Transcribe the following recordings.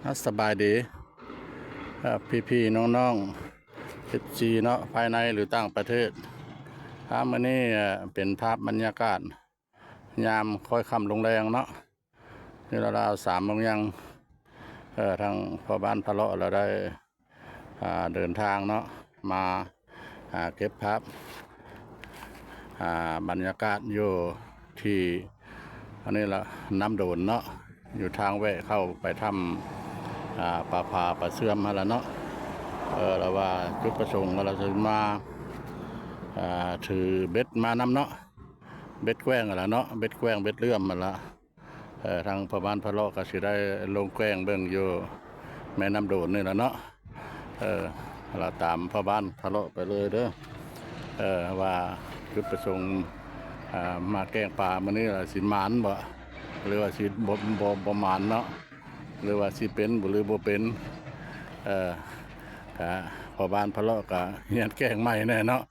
ອ່າ ສະບາຍດີ ເອີ ພີ່ໆ ນ້ອງໆ ເອັຟຊີ ເນາະ ພາຍໃນ ຫຼື ຕ່າງປະເທດ. ອ່າ ມື້ນີ້ ເອີ ເປັນພາບບັນຍາກາດຍາມຄ້ອຍຄ່ຳລົງແລງເນາະ ຢູ່ລາວໆ ສາມໂມງແລງ. ເອີ ທາງພໍ່ບ້ານພະເລາະລະໄດ້ ອ່າ ເດີນທາງເນາະ ມາ ອ່າ ເກັບພາບ ອ່າ ບັນຍາກາດຢູ່ທີ່ ອັນນີ້ລະ ນ້ຳໂດນເນາະ ຢູ່ທາງແວະເຂົ້າໄປຖ້ຳ ອ່າ ປາຜາ ປາເຊື່ອມຫັ້ນລະເນາະ. ເອີ ລະວ່າຈຸດປະສົງລະຊິມາ ອ່າ ຖືເບັດມານຳເນາະ ເບັດແກ້ງຫັ້ນລະເນາະ ເບັດແກ້ງ ເບັດເລື່ອມຫັ້ນລະ. ເອີ ທາງພໍ່ບ້ານພະເລາະກະຊິໄດ້ລົງແກ້ງເບິ່ງຢູ່ແມ່ນ້ຳໂດນນີ້ລະເນາະ. ເອີ ລະຕາມພໍ່ບ້ານພະເລາະໄປເລີຍເດີ ເອີ ວ່າຈຸດປະສົງ ອ່າ ມາແກ້ງປາມື້ນີ້ລະຊິໝານບໍ່ ຫຼືວ່າຊິບໍ່ ບໍ່ ບໍ່ໝານເນາະ ຫຼືວ່າຊິເປັນບໍ່ ຫຼືບໍ່ເປັນ. ເອີ ກະພໍ່ບ້ານພະເລາະກະຮຽນແກ້ງໃໝ່ແດ່ເນາະ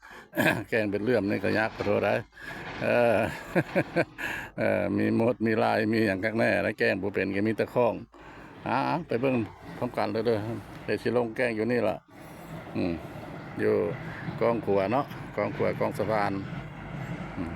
ແກ້ງເບັດເລື່ອມນີ້ກະຍາກຂະໂທດໄດ໋. ເອີ ເອີ ມີມົດມີລາຍ ມີຫຍັງຄັກແນ່ ແລ້ວແກ້ງບໍ່ເປັນກະມີແຕ່ຄ້ອງ. ອ່າ ໄປເບິ່ງພ້ອມກັນເດີ ເດີ ເດຊິລົງແກ້ງຢູ່ນີ້ລະ ອືມ ຢູ່ກ້ອງຂົວເນາະ ກ້ອງຂົວ ກ້ອງສະພານ ອືມ.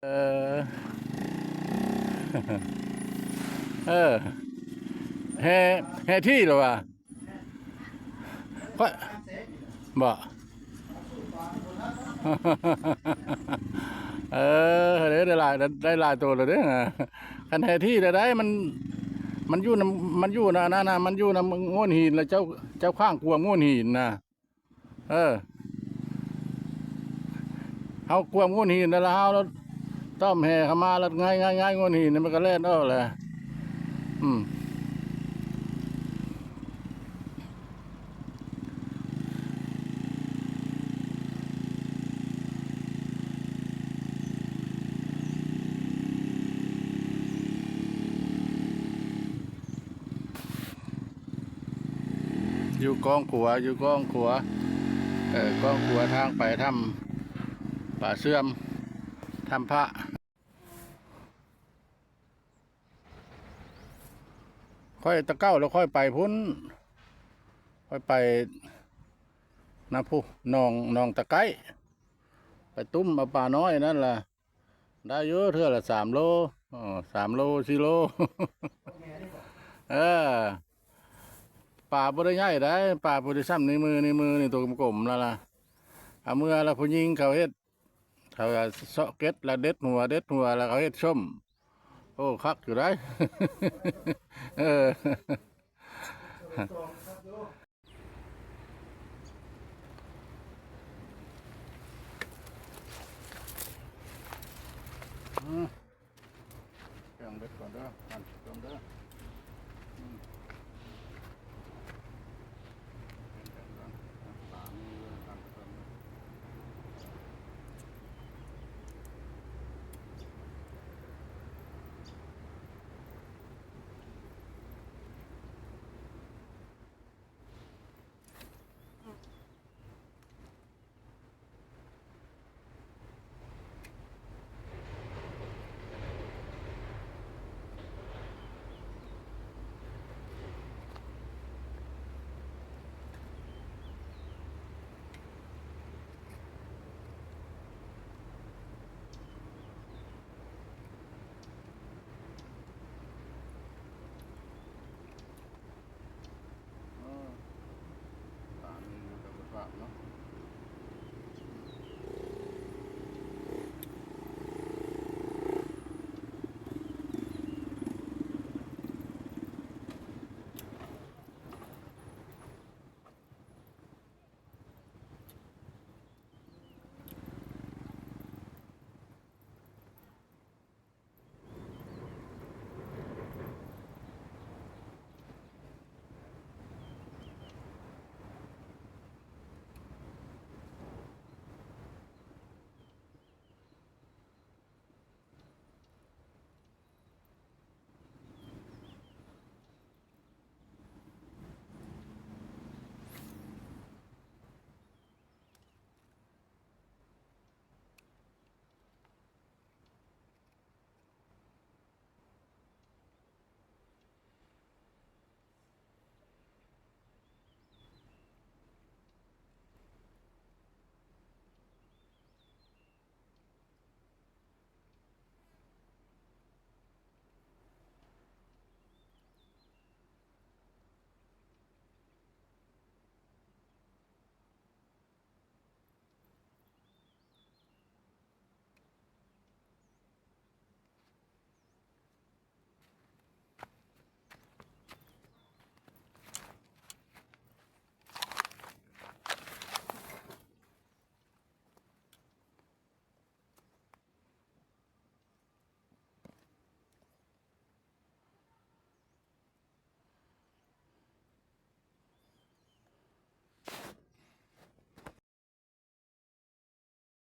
ເອີ ເອີ ແຫ່ ແຫ່ທີ່ລະວ່າ ຂ້ອຍ ບໍ່ ເອີ ເດ້ ໄດ້ຫຼາຍ ໄດ້ຫຼາຍໂຕແລ້ວເດ້. ຄັນແຫ່ທີ່ລະໄດ້ ມັນ ມັນຢູ່ນຳ ມັນຢູ່ນຳ ອັນນັ້ນນະ ມັນຢູ່ນຳໂງ່ນຫີນ ແລ້ວເຈົ້າ ເຈົ້າຂ້າງກວມໂງ່ນຫີນນະ. ເອີ ເຮົາກວມໂງ່ນຫີນແລ້ວ ເຮົາຕ້ອມແຫ່ເຂົ້າມາ ແລ້ວງ່າຍໆໆ ໂງ່ນຫີນນີ້ມັນກະແລ່ນອອກແຫຼະ. ອືມ. ຢູ່ກ້ອງຂົວ ຢູ່ກ້ອງຂົວ ເອີ ກ້ອງຂົວທາງໄປຖ້ຳປາເຊື່ອມ ຖ້ຳພະ. ຂ້ອຍແຕ່ເກົ່າແລ້ວ ຂ້ອຍໄປພຸ້ນ ຂ້ອຍໄປນຳຜູ້ ໜອງ ໜອງຕະໄກ້. ໄປຕຸ້ມເອົາປານ້ອຍນັ້ນລະ ໄດ້ຢູ່ເທື່ອລະສາມໂລ ເອີ ສາມໂລ ສີ່ໂລ ເອີ ປາບໍ່ໄດ້ໃຫຍ່ໃດ ປາບໍ່ໄດ້ຊ່ຳນິ້ວມື ນິ້ວມືນີ້ໂຕກົມໆ ລະລະ ເອົາເມືອລະ ຜູ້ຍິງເຂົາເຮັດ ເຂົາກະເຊາະເກັດລະ ເດັດຫົວ ເດັດຫົວລະ ເຂົາເຮັດສົ້ມ ໂອ້ ຄັກຢູ່ໃດ໋ ເອີ